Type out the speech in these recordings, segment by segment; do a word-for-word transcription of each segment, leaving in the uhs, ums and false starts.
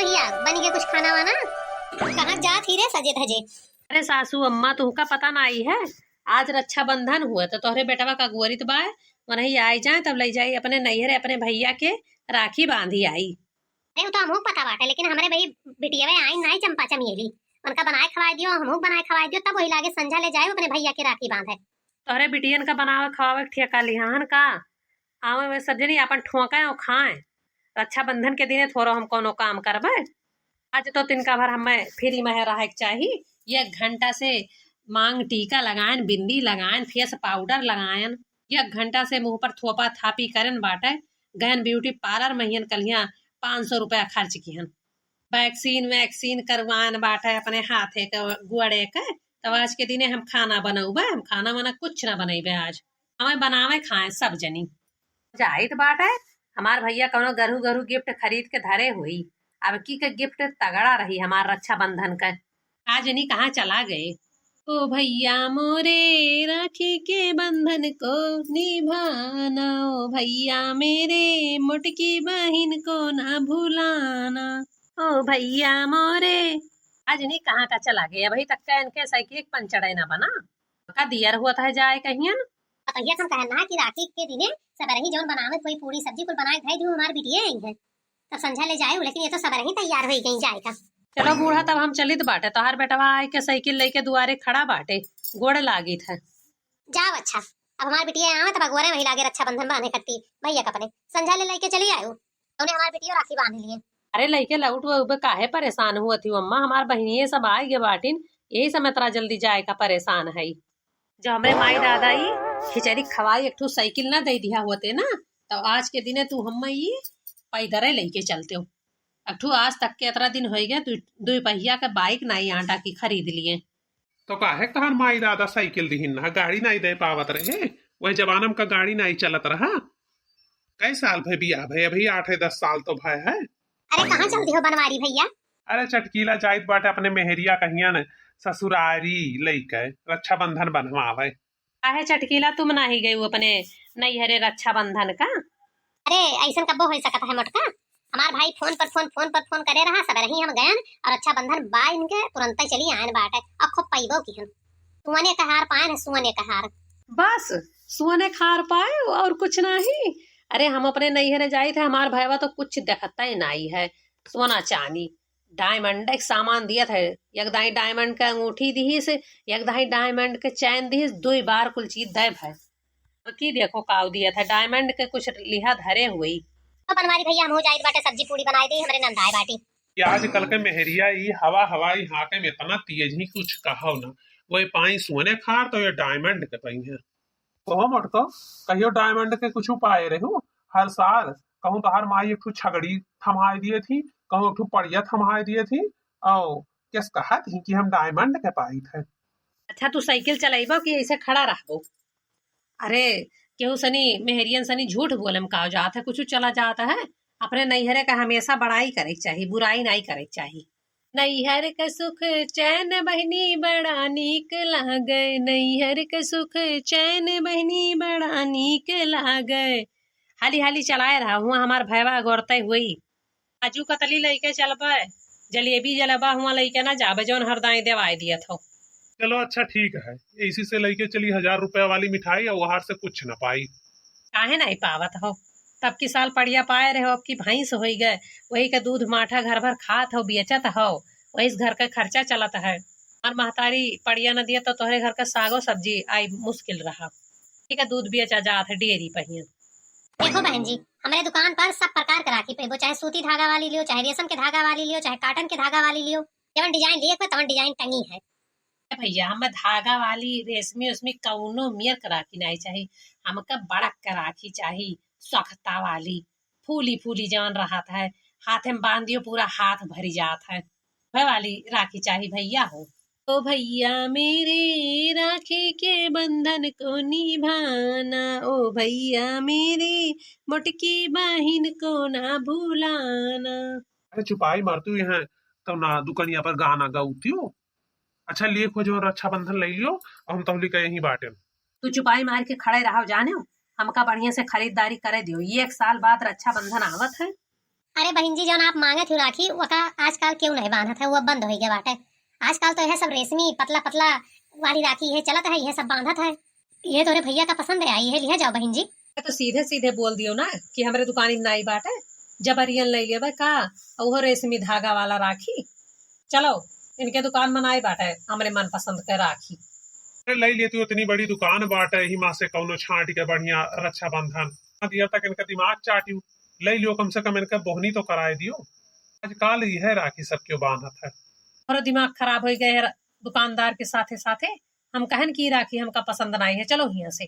या, बनी के कुछ खाना वाना? कहाँ जात ही रे सजे धजे? अरे सासू अम्मा, तुहका पता नाई है, आज रक्षाबंधन हुआ तो तोहरे बेटवा का गोरित बाय, वनही आई जाए, तब लई जाई अपने नैहरे अपने भैया के राखी बांधी आई। अरे, वो तो हमहू पता बाटे, लेकिन हमरे भाई बिटिया आई नाई चंपा चमेली, उनका बनाए खवाए दियो, हमहू बनाए खवाए दियो, तब वही लागे संझा ले जाए अपने भैया के राखी बांधे। तोहरे बिटियन का बनावे खवावे के ठेका लिहान का? आवे वे सब जनी आपन ठोंके और खाए। रक्षाबंधन के दिने थोड़ो हम कोनो काम करबे। आज तो तिनका भर हमें फ्री में रहे के चाही। एक घंटा से मांग टीका लगायन, बिंदी लगायन, फेस पाउडर लगायन, एक घंटा से मुंह पर थोपा थापी करन बाटे। गहन ब्यूटी पार्लर में हियन कलिया पाँच सौ रुपया खर्च किहन। वैक्सीन वैक्सीन करवान बाटे अपने हाथे के गोड़े के, तब आज के दिने हम खाना बनौबे, हम खाना वाना कुछ ना बनैबे आज। हमें बनावे खाए सब जनी। जाइत बाटे, हमार भैया कौनो गरहू गरहू गिफ्ट खरीद के धरे हुई, अब की के गिफ्ट तगड़ा रही हमार रक्षाबंधन का। आज नहीं कहाँ चला गए। ओ भैया मोरे, राखी के बंधन को निभाना, ओ भैया मेरे, मोटकी बहिन को ना भुलाना, ओ भैया मोरे। आज नहीं कहाँ का चला गए, अभी तक का इनके साइकिल पंचर ना बना। का दियर हुआ था जाए कहियन। कहिया हम कहन ना कि राखी के दिने सबरही जौन बनावत होई पूरी सब्जी कुल बनाए धई दियो, हमार बिटिया आई है। तब संझा ले जाए, लेकिन ये तो सबरही तैयार होई गई जाए का। चलो बूढ़ा, तब हम चलित बाटे, तोहार बेटवा आए के साइकिल लेके दुआरे खड़ा बाटे, गोड़ लागित है। जाओ अच्छा, अब हमार बिटिया आवे तब अगोरे वही लागे रक्षाबंधन बांधे करती भैया का अपने। संझा ले लेके चली आयो, उन्हें हमार बिटिया राखी बांध लिए। अरे लइके लौट वो बे काहे परेशान हुआ थी अम्मा, हमार बहिनिये सब आए गे बाटिन, यही समय तरा जल्दी जाए का परेशान है। जो हमरे माई दादा ई खिचड़ी खवाई एक ठो साइकिल ना दे दिया होते ना, तो आज के दिने तू हम ई पैदरे लेके चलते हो। एक ठो आज तक के इतना दिन होई गए, तू दुई पहिया के बाइक नाई आटा की खरीद लिए। तो काहे तहार माई दादा साइकिल दिहिन ना, गाड़ी नाई दे पावत रहे? वही जमाना में का गाड़ी नाई चलत रहा। कई साल भय बियाह भय? अभी आठ है दस साल तो भय है। अरे कहाँ चलती हो बनवारी भैया? अरे चटकीला जाइत बाटे अपने मेहरिया कहिया न ससुरारी लइके रक्षाबंधन बंधवावे। काहे चटकीला, तुम नाही गई अपने नैहरे रक्षाबंधन का? अरे ऐसन कब्बो हो सकत है मोटका, हमार भाई फोन पर फोन, फोन पर फोन करे रहा, सबरही हम गयन और रक्षाबंधन बा इनके तुरंते चली आयन बाटे और खूब पैबो की हम। सुअने का हार पायन है, सुअने का हार। बस सुअने का हार पाए और कुछ नहीं। अरे हम अपने नैहरे जाइत है, हमार भयवा तो कुछ देखता ही नाई है, सोना चांदी डायमंड के सामान दियत है। एक दाई डायमंड के अंगूठी दिहिस, एक दाई डायमंड के चैन दिहिस, दुई बार कुल चीज देब है। तो की देखो काऊ दियत है, डायमंड के कुछ लिहा धरे हुई। तो बनवारी भैया हमहू जाइत बाटे, सब्जी पूड़ी बनाए दे, हमरे नंदाए बाटी। ये आजकल के मेहरिया ई हवा हवाई हाके में इतना तेज ही कुछ कहो ना, वही पाई सोने खार तो ये डायमंड के पाई है। कहो मोटको, कहियो डायमंड के कुछ पाए रहू? हर साल कहूँ तोहार माई एक ठो छगड़ी थमाए दिए थी, कहूँ एक ठो पड़िया थमाए दिए थी, और किस कहत ही कि हम डायमंड के पाई थे। अच्छा, तू साइकिल चलाइबो कि ऐसे खड़ा रहबो? अरे, केहू सनी, मेहरियन सनी झूठ बोले में का जात है, कुछ चला जात है। अपने नैहरे का हमेशा बड़ाई करे के चाही, बुराई नाई करे के चाही। नैहर के सुख चैन बहिनी बड़ा नीक लागे, नैहर के सुख चैन बहिनी बड़ा नीक लागे। हाली हाली चलाए रहा, हुआ हमार भयवा गोरते हुई। काजू कतली लइके चलबे, जलेबी जलेबा हुआ लइके ना जाबे, जौन हरदाई देवाई दियत हो। चलो अच्छा ठीक है, इसी से लइके चली हजार रुपया वाली मिठाई और वहार से कुछ ना पाई। काहे नहीं पावत हो? तब की साल पड़िया पाए रहे हो, अब की भैंस होई गए, वही का दूध माठा घर भर खात हो, बेचत हो, वही से घर का खर्चा चलत है। और महतारी पड़िया न दिया तो तोहरे घर का सागो सब्जी आई मुश्किल रहा। ठीक है, दूध बेचा जात है डेयरी पहिया। देखो बहन जी, हमरे दुकान पर सब प्रकार के राखी पेबो, चाहे सूती धागा वाली लियो, चाहे रेशम के धागा वाली लियो, चाहे काटन के धागा वाली लियो, जवन डिजाइन लिए पे तवन डिजाइन टंगी है। ए भैया, हमें धागा वाली रेशमी उसमी कौनो मेर के राखी नहीं चाही, हमका बड़क के राखी चाही, सख्ता वाली, फूली फूली जवन रहत है, हाथे में बांधियो पूरा हाथ भरी जात है, वह वाली राखी चाही भैया हो। ओ भैया मेरे, राखी के बंधन को निभाना, ओ भैया मेरे, मोटकी बहिन को ना भुलाना। अरे चुपाई मार तू, यहाँ तो ना दुकनिया पर गाना गाउतियो। अच्छा, लिए खोजो रक्षाबंधन ले लियो, हम तहली का यहीं बाटे। तू चुपाई मार के खड़े रहो, जाने हमका बढ़िया से खरीदारी करे दियो, ये एक साल बाद रक्षाबंधन आवत है। अरे बहिन जी, जौन आप मांगत हो राखी, वका आजकल केहू नहीं बांधत है, वो बंद होइ गया बाटे। आजकल तो यह सब रेशमी पतला पतला वाली राखी है चलत है, यह सब बांधत है। ये तोरे भैया का पसंद है, आई है, लिहा जाओ बहिन जी। तो सीधे सीधे बोल दियो ना कि हमरे दुकानी में नाई बाटे, जबरियन ले लेबे का? और वो रेशमी धागा वाला राखी। चलो, इनके दुकान में नाई बाटे हमरे मनपसंद के राखी। अरे, ले लेती, इतनी बड़ी दुकान बाटे, यही माँ से कौनो छांट के बढ़िया रक्षाबंधन। दिया तक इनका दिमाग चाटियो, ले लियो, कम से कम इनका बोहनी तो कराए दियो। आजकल यह राखी सब क्यों बांधत है? और दिमाग खराब हो गए है दुकानदार के साथे साथे। हम कहन की राखी हमका पसंद नाई है, चलो हियां से।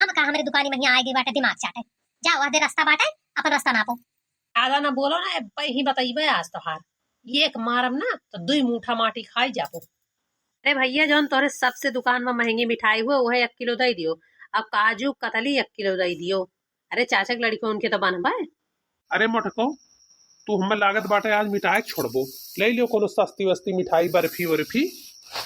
हम का हमरे दुकानी में हियां आए गई बाटे दिमाग चाटे। जाओ, आधे रास्ता बाटे, अपन रास्ता नापो। ज्यादा ना बोलो ना, अब ही बताइबे आज तोहार। एक मारब ना तो दुई मुठा माटी खाई जाबो। अरे भैया, जौन तोहरे सबसे दुकान में महंगी मिठाई हुए, वह एक किलो दे दियो। अब काजू कतली एक किलो दे दियो। अरे चाचा के लड़िकौ उनके तो बनबे। अरे मोटको, तू हमें लागत बाटे आज मिठाई छोड़बो। ले लियो कोनो सस्ती वस्ती मिठाई, बर्फी वर्फी।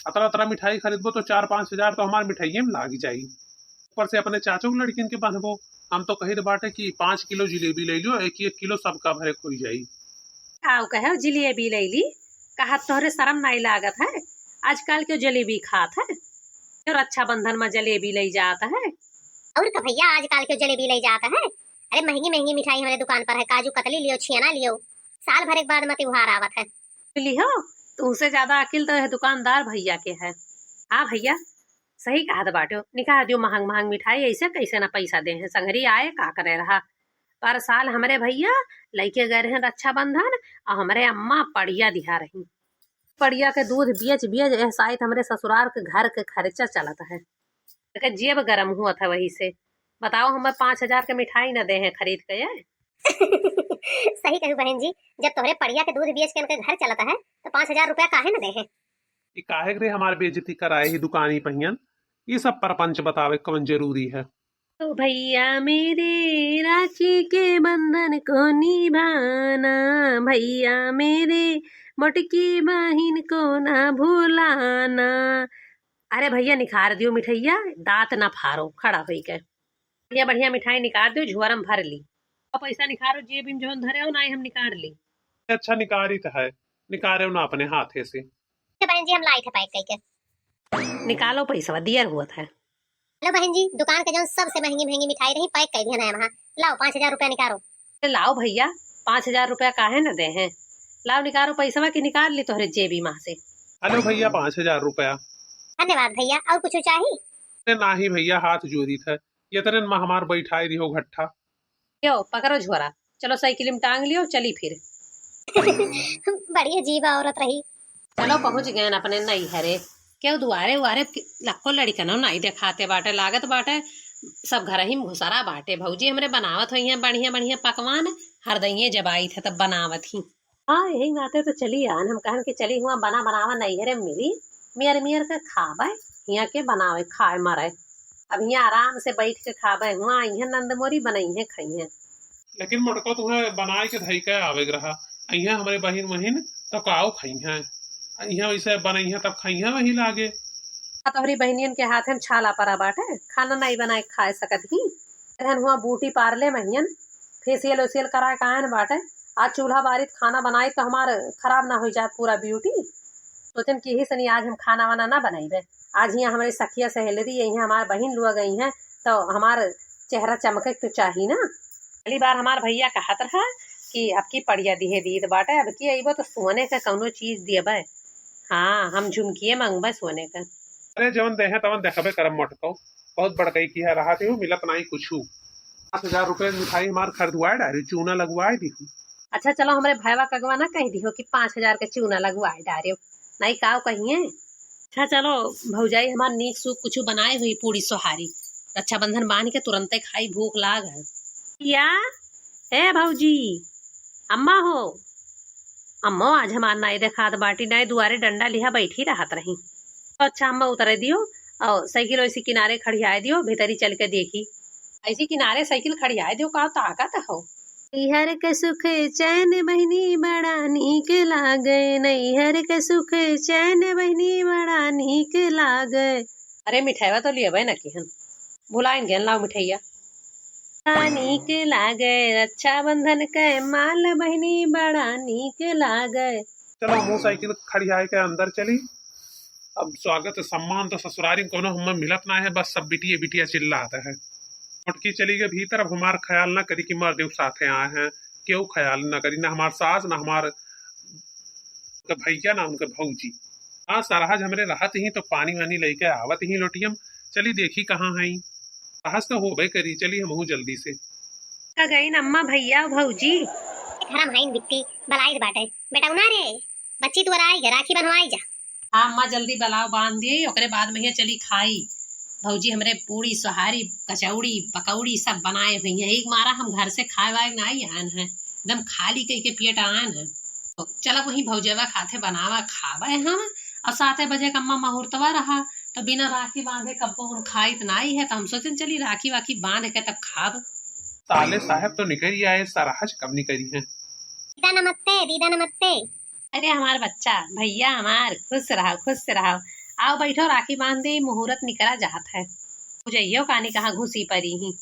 अतरा अतरा मिठाई खरीदबो तो चार पाँच हजार तो हमार मिठाइये में लाग जाई। ऊपर से अपने चाचो के लड़किन के बन्हबो। हम तो कहित बाटे कि पाँच किलो जिलेबी ले लियो, एक एक किलो सबका भरे खोई जाई। आओ कहो जिलेबी ले ली, कहा तोहरे शर्म नाई लागत है? आजकल के जलेबी खात है, जो रक्षाबंधन में जलेबी ले जात है। और का भैया, आजकल के जलेबी ले जात है? अरे महंगी महंगी मिठाई हमारे दुकान पर है, काजू कतली लियो, छियाना लियो, साल भर एक बाद में त्योहार आवत है। लिहो, तुमसे ज्यादा अकिल तो यह दुकानदार भैया के है। हाँ भैया, सही कहत बाटो, निकाल दियो महंग महंग मिठाई, ऐसे कैसे ना पैसा दे हैं, संगरी आए का करे रहा। पर साल हमरे भैया लइके गए रहे रक्षाबंधन, और हमरे अम्मा पड़िया दिहा रही। पड़िया के दूध बेच बेच एह साइत हमरे ससुराल के घर के खर्चा चलत है। एकर जेब गरम हुआ था वही से। बताओ, हमें पाँच हजार के मिठाई न दे हैं खरीद के ये। सही कहू बहन जी, जब तोहरे पड़िया के दूध बेच के इनके घर चलत है, तो पाँच हजार रुपया काहे न दे हैं? ई काहे रे हमार बेइज्जती कराए ही दुकानी पहियन? ई सब परपंच बतावे कौन जरूरी है? ओ भैया मेरे, राखी के बंधन को निभाना, भैया मेरे, मोटकी बहिन को ना भुलाना। अरे भैया, निखार दियो मिठैया, दांत ना फारो, खड़ा होई के। बढ़िया बढ़िया मिठाई निखार दियो, झुआरम भर ली। और पैसा निखारो, जेब में जौन धरे हो ना, हम निकार ली। अच्छा निकारित है, निकारे ना अपने हाथे से। अच्छा बहन जी, हम लाई थे पैक करके। निकालो पैसा, दियर हुआ था। लो बहन जी, दुकान के जौन सबसे महंगी महंगी मिठाई रही, पैक कर दिया ना वहाँ। लाओ, पाँच हजार रुपया निकालो। अरे लाओ भैया, पाँच हजार रुपया काहे न दे हैं? लाओ निकालो पैसवा के, निकाल ली तोहरे जेबी माँ से। हेलो भैया, पाँच हजार रुपया। धन्यवाद भैया, और कुछ चाहिए? अरे नाही भैया, हाथ जोड़ी थे, ये तरे में हमार बैठाई दिहो घट्ठा। यो, पकड़ो झोरा, चलो साइकिल में टांग लियो, चली फिर। बड़ी अजीब औरत रही। चलो, पहुँच गए अपने नैहरे। केहू दुआरे उआरे कि-, लक्को लड़िकनो नाई देखाते बाटे, लागत बाटे सब घर ही में घुसरा बाटे। भौजी हमरे बनावत होइहैं बढ़िया बढ़िया पकवान, हरदइये जब आई थे तब बनावत ही। हाँ, यही नाते तो चली आन, हम कहन कि चली हुआ बना बनावा नैहरे में मिली, मियर मियर के खाबे, हियाँ के बनावे खाए मरे। अब हियाँ आराम से बैठ के खाबे, हुआँ अइहैं नंद मोरी, बनइहैं खइहैं। लेकिन मोटको तुम्हें बनाए के धई के आवे के रहा, अइहैं हमरे बहिन वहिन तो काऊ खइहैं, अइहैं वैसे बनइहैं तब खइहैं वही लागे। आ तोहरी बहिनियन के हाथे में छाला परा बाटे, खाना नाई बनाए खाए सकत ही। रहन हुआ ब्यूटी पार्लर में हियन, फेशियल वेशियल कराए के आयन बाटे। आज चूल्हा बारी खाना बनाई तो हमार खराब ना हो जात पूरा ब्यूटी। सोचन कि यही सनी आज हम खाना वाना ना बनाइबे। आज हियाँ हमारी सखिया सहेलरी, यही हमार बहिन लोग आई हैं, तो हमार चेहरा चमके तो चाही ना। पहली बार हमार भैया कहत रहा कि अब की पड़िया दिहे दीत बाटे, अब की अइबो तो सोने के कौनो चीज देबे। हाँ, हम झुमकिए मंगबे सोने के। अरे जवन देहे तवन देखबे करब मोटको, बहुत बड़कई किहा रहा थे, मिलत नाई कुछू। पाँच हजार रुपए के मिठाई हमार खरीदवाए डारी, चूना लगवाए दिहू। अच्छा चलो, हमरे भैया कगवा ना कह दिहो कि पाँच हजार के चूना लगवाए डारे, नाई काव कहिए। अच्छा चलो, भौजाई हमार नीक सूप कुछ बनाए हुई, पूड़ी सोहारी, रक्षाबंधन बांध के तुरंते खाई, भूख लाग है। या, ए भौजी, अम्मा हो, अम्मो आज हमार नाई देखात बाटी, नाई दुआरे डंडा लिहा बैठी रहत रही। तो अच्छा अम्मा उतरे दियो और साइकिल वैसी किनारे खड़ियाए दियो, भीतरी चल के देखी। ऐसी किनारे साइकिल खड़ियाए दियो, का ताकत हो। नैहर के सुख चैन बहिनी बड़ा नीक लागे, नैहर के सुख चैन बहिनी बड़ा नीक लागे। अरे मिठाईवा तो लियबे न किहन, भुलाइन गहन, लाओ मिठाईया। बड़ा नीक लागे, रक्षाबंधन के माल बहिनी बड़ा नीक लागे। चलो, हमहू साइकिल खड़ियाए के अंदर चली। अब स्वागत सम्मान तो ससुरारी में कोनो हमें मिलत ना है, बस सब बिटिया बिटिया चिल्लात है। मोटकी चली गई भीतर, अब हमार ख्याल ना करी कि मर्द साथे आए हैं, केहू ख्याल ना करी, ना हमार सास, ना हमार उनके भैया, ना उनके भौजी। हाँ, सरहज हमरे रहत ही तो पानी वानी लेके आवत ही लोटियम। चली देखी कहाँ है। सहज तो होबे करी, चली हमहू जल्दी से। का गई न अम्मा, भैया, भौजी? घरम हईन बिट्टी, बलाइत बाटे। बेटौना रे, बच्ची तोर आई गे, राखी बंधवाई जा। हाँ अम्मा, जल्दी बलाव, बांध दी, ओकरे बाद महिया चली खाई। भौजी हमरे पूड़ी, सोहारी, कचौड़ी, पकौड़ी सब बनाए हुई हैं। एक मारा हम घर से खाए वाए नाई आन हैं, एकदम खाली कई के पेट आन हैं। तो चला वही भौजवा खाते बनावा खावे हम, और साते बजे का अम्मा मुहूर्तवा रहा, तो बिना राखी बांधे कब्बो हम खाइत नाई है, तो हम सोचन चली राखी वाखी बांध के तब खाब। साले साहब तो निकरी आए, सरहज कब निकरी है? दीदा नमस्ते, दीदा नमस्ते। अरे हमार बच्चा, भैया हमार, खुश रहो, खुश रहो। आओ बैठो, राखी बांध दे, मुहूर्त निकरा जात है। भौजैयो कानी कहाँ घुसी परी ही।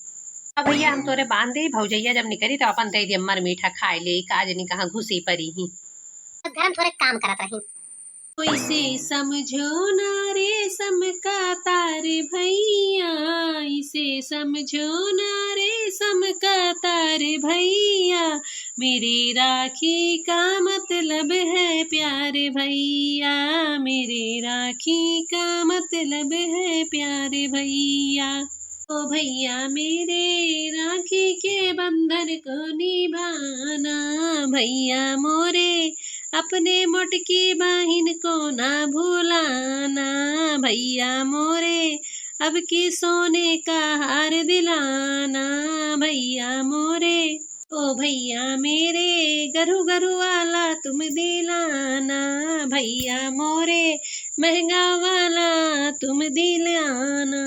अब भैया हम तोरे बांध दे, भौजैया जब निकरी तो अपन दे दे अम्मर मीठा खाए ले, काजनी कहाँ घुसी परी ही। बस घर में थोड़े काम करत रही। इसे समझो ना रेशम का तार भैया, इसे समझो ना रेशम का तार भैया, मेरी राखी का मतलब है प्यार भैया, मेरी राखी का मतलब है प्यार भैया। ओ भैया मेरे, राखी के बंधन को निभाना, भैया मोरे, अपने मोटकी बहिन को ना भुलाना, भैया मोरे, अब की सोने का हार दिलाना, भैया मोरे। ओ भैया मेरे, गरु गरु वाला तुम दिलाना, भैया मोरे, महंगा वाला तुम दिलाना।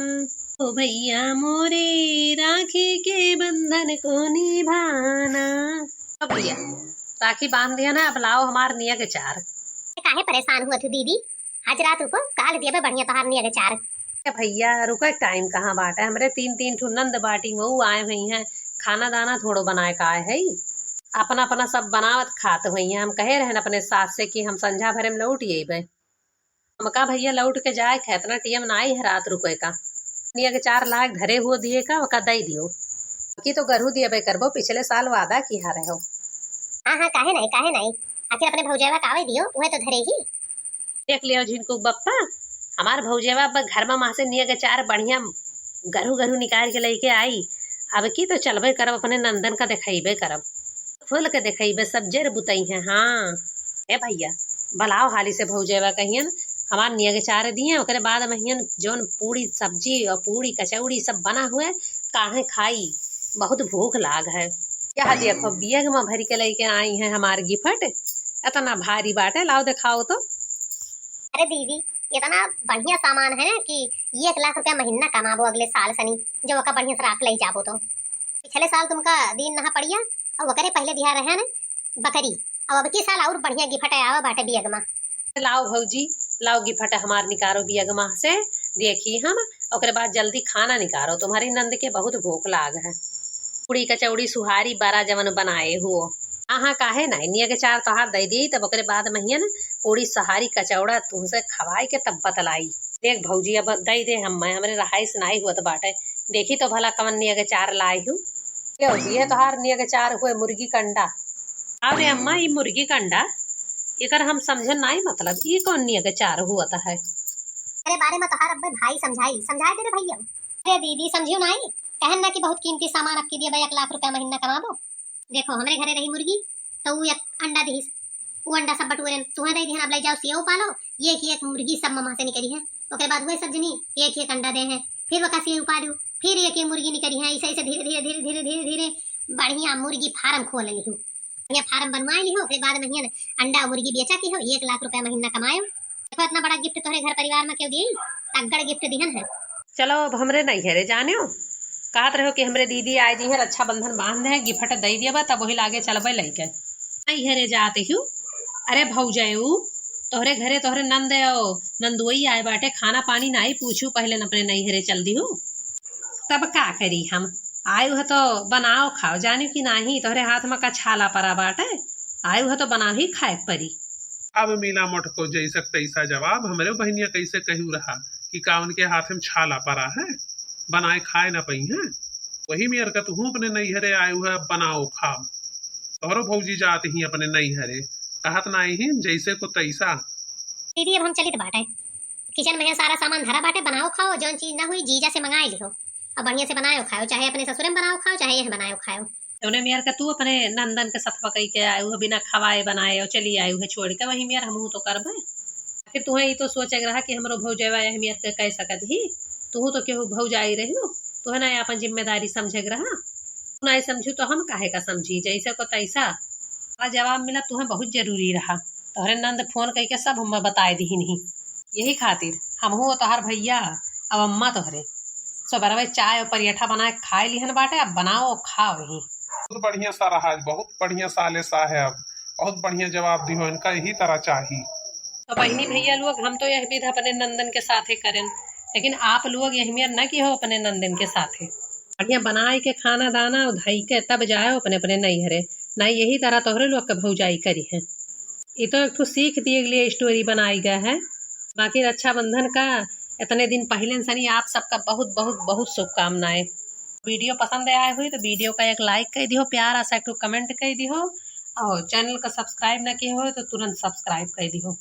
ओ भैया मोरे, राखी के बंधन को निभाना। अब भैया, राखी बांध दिया ना, अब लाओ हमार नियग चार। काहे परेशान हुआ तू दीदी? आज रात रुको, काल दिया बे बढ़िया तोहार नियग चार। ए भैया, रुके टाइम कहाँ बाटे? हमरे तीन, तीन ठो नंद बाटी, मऊ आए हुई हैं, खाना दाना थोड़ो बनाए का आए है, अपना, अपना सब बनावत खात हुई हैं। हम कहे रहन अपने सास से कि हम संझा भरे में लौट अइबे। हमका भैया लौट के जाए के, इतना टियम नाई है रात रुके का। नियग चार लाख धरे हुओ दिए का, ओका दई दियो। कि तो गरहू दियबे करबो, पिछले साल वादा किहा रहो। हाँ, हाँ, काहे नाई, काहे नाई? आखिर अपने भौजावा का आवे दियो, उहे तो धरे ही। देख लियो झिनकू बप्पा, हमार भौजावा अब घर में माँ से नियग चार बढ़िया गरहू गरहू निकाल के लेके आई। अब की तो चलबे करब, अपने नंदन का देखइबे करब, खोल के देखइबे, सब जेर बुतई हैं। हाँ, ए भैया, बलाओ हाली से भौजेवा कहियन, हमार नियग चार दिए, ओकरे बाद महियन जौन पूड़ी सब्जी और पूड़ी कचौड़ी सब बना हुए, काहे खाई, बहुत भूख लाग है। यह देखो, बियग में भर के लेके आई हैं हमार गिफट, इतना भारी बाटे, लाओ दिखाओ तो। अरे दीदी, इतना बढ़िया सामान है ना कि एक लाख रुपया महीना कमाबो अगले साल सनी, जब ओका बढ़िया से राख ले जाबो तो। पिछले साल तुमका दीन नहा पड़िया, और ओकरे पहले दिहा रहे ना बकरी, और अब की साल और बढ़िया गिफट आवा बाटे बियगमा। लाओ भौजी, लाओ गिफट हमार निकारो बियगमा से, देखी हम, ओकरे बाद जल्दी खाना निकारो, तुम्हारी नंद के बहुत भूख लाग है। पूड़ी कचौड़ी सुहारी बरा जवन बनाए हुओ, हाँ, हाँ, काहे नाई, नियग चार तोहार दई दी, तब ओकरे बाद महियन पूड़ी सहारी कचौड़ा तुमसे खवाई के तब बतलाई। देख भौजी, अब दई दे हम, मैं, हमरे रहाई से नाई हुअत बाटे। देखी तो भला कवन नियग चार लाई हूँ। यो, ये तोहार नियग चार हुए मुर्गी कंडा। अरे अम्मा, ई मुर्गी कंडा, एकर हम समझे नाई मतलब, ई कौन नियग चार हुअत है? अरे बारे में तोहार अब्बे भाई समझाई, समझाए दे रे भैया। अरे दीदी, समझियो नाई, कहन ना कि बहुत कीमती सामान अब की दिए बा, एक लाख रुपया महीना कमाबो। देखो, हमरे घरे रही मुर्गी, तो ऊ एक अंडा दिहिस। ऊ अंडा सब बटुएन तुहें दे दिहन, अब ले जाओ, सेव पालो, ये कि एक मुर्गी सब ममा से निकरी है। ओकरे बाद वह सब जनी एक एक अंडा दे हैं, फिर वका सेव पालू, फिर एक एक मुर्गी निकरी है। ऐसे, ऐसे धीरे, धीरे, धीरे, धीरे, धीरे, धीरे बढ़िया मुर्गी फार्म खोल लिहू, बढ़िया फार्म बनवा लिहू। ओकरे बाद महियन अंडा मुर्गी बेचा की हो, एक लाख रुपया महीना कमायो। देखो, इतना बड़ा गिफ्ट तोहरे घर परिवार में केहू दिए, तगड़ गिफ्ट दिहन है। चलो, अब हमरे नैहरे जान्यो। कहत रहो कि हमरे दीदी आए जी हैं, रक्षाबंधन बांध है, गिफ्ट दे दिया बा, तब वही लागे चलबे लइके। नैहरे जात हूँ। अरे भौजाई, ऊ तोहरे घरे तोहरे नंद और नंदोई आए बाटे, खाना पानी नाई पूछू, पहले न अपने नैहरे चल दिहू। तब का करी हम? आयु है तो बनाओ खाओ, जानिउ कि नाही, तोहरे हाथ में का छाला परा बाटे, आयु है तो बनाओ ही खाए के परी। अब मिला मोटको जैसे तैसा जवाब, हमरे बहनिया कैसे कहू रहा कि का उनके हाथ में छाला परा है, बनाए खाए ना पई हैं। वही मेर का तुहूँ अपने नैहरे आयु है, बनाओ खाओ। तोहरो भौजी जात ही अपने नैहरे, कहत नाही ही जैसे को तैसा। दीदी, अब हम चलित बाटे, किचन में है सारा सामान धरा बाटे, बनाओ खाओ, जौन चीज ना हुई जीजा से मंगाए लिहो, अब बढ़िया से बनाओ खाओ, चाहे अपने ससुरे में बनाओ खाओ, चाहे यह बनाओ खाओ। जौने मेर का तू अपने नंदन के सथवा कई के आयु है, बिना खवाए बनाए और चली आयु है छोड़ के, वही मेर हमहू तो करबे। आखिर तुहें ई तो सोचे के रहा कि हमरो भौजैवा यह मेर के कह सकत ही, तुहू तो केहू भौजाई रहियो, तुहें ना अपन जिम्मेदारी समझे के रहा। तू ना समझू तो हम काहे का समझी, जैसे को तैसा। का जवाब मिला तुहें बहुत जरूरी रहा, तोहरे नंद फोन कई के सब हमें बताए दिहिन ही। यही खातिर हमहू तोहर भैया, अब अम्मा तोहरे सबरवे चाय और परेठा बनाए खाए लिहन बाटे, अब बनाओ और खाओ ही। बहुत बढ़िया सा रहा आज, बहुत बढ़िया साले साहेब, बहुत बढ़िया जवाब दिहो, इनका यही तरह चाही। तो बहिनी भैया लोग, हम तो यह विध अपने नंदन के साथे करेन, लेकिन आप लोग यह मेर न किहो अपने नंदन के साथे। बढ़िया बनाए के खाना दाना और धई के तब जाओ अपने अपने नैहरे, ना यही तरह तोहरे लोग के भौजाई करी है। ये तो एक ठो सीख दिए के लिए स्टोरी बनाई गया है। बाकी रक्षाबंधन का इतने दिन पहले सनी आप सबका बहुत, बहुत, बहुत शुभकामनाएं। वीडियो पसंद आए हुई तो वीडियो का एक लाइक कर दिहो, प्यारा सा एक ठो कमेंट कर दिहो, और चैनल का सब्सक्राइब ना किए हो तो तुरंत सब्सक्राइब कर दिहो।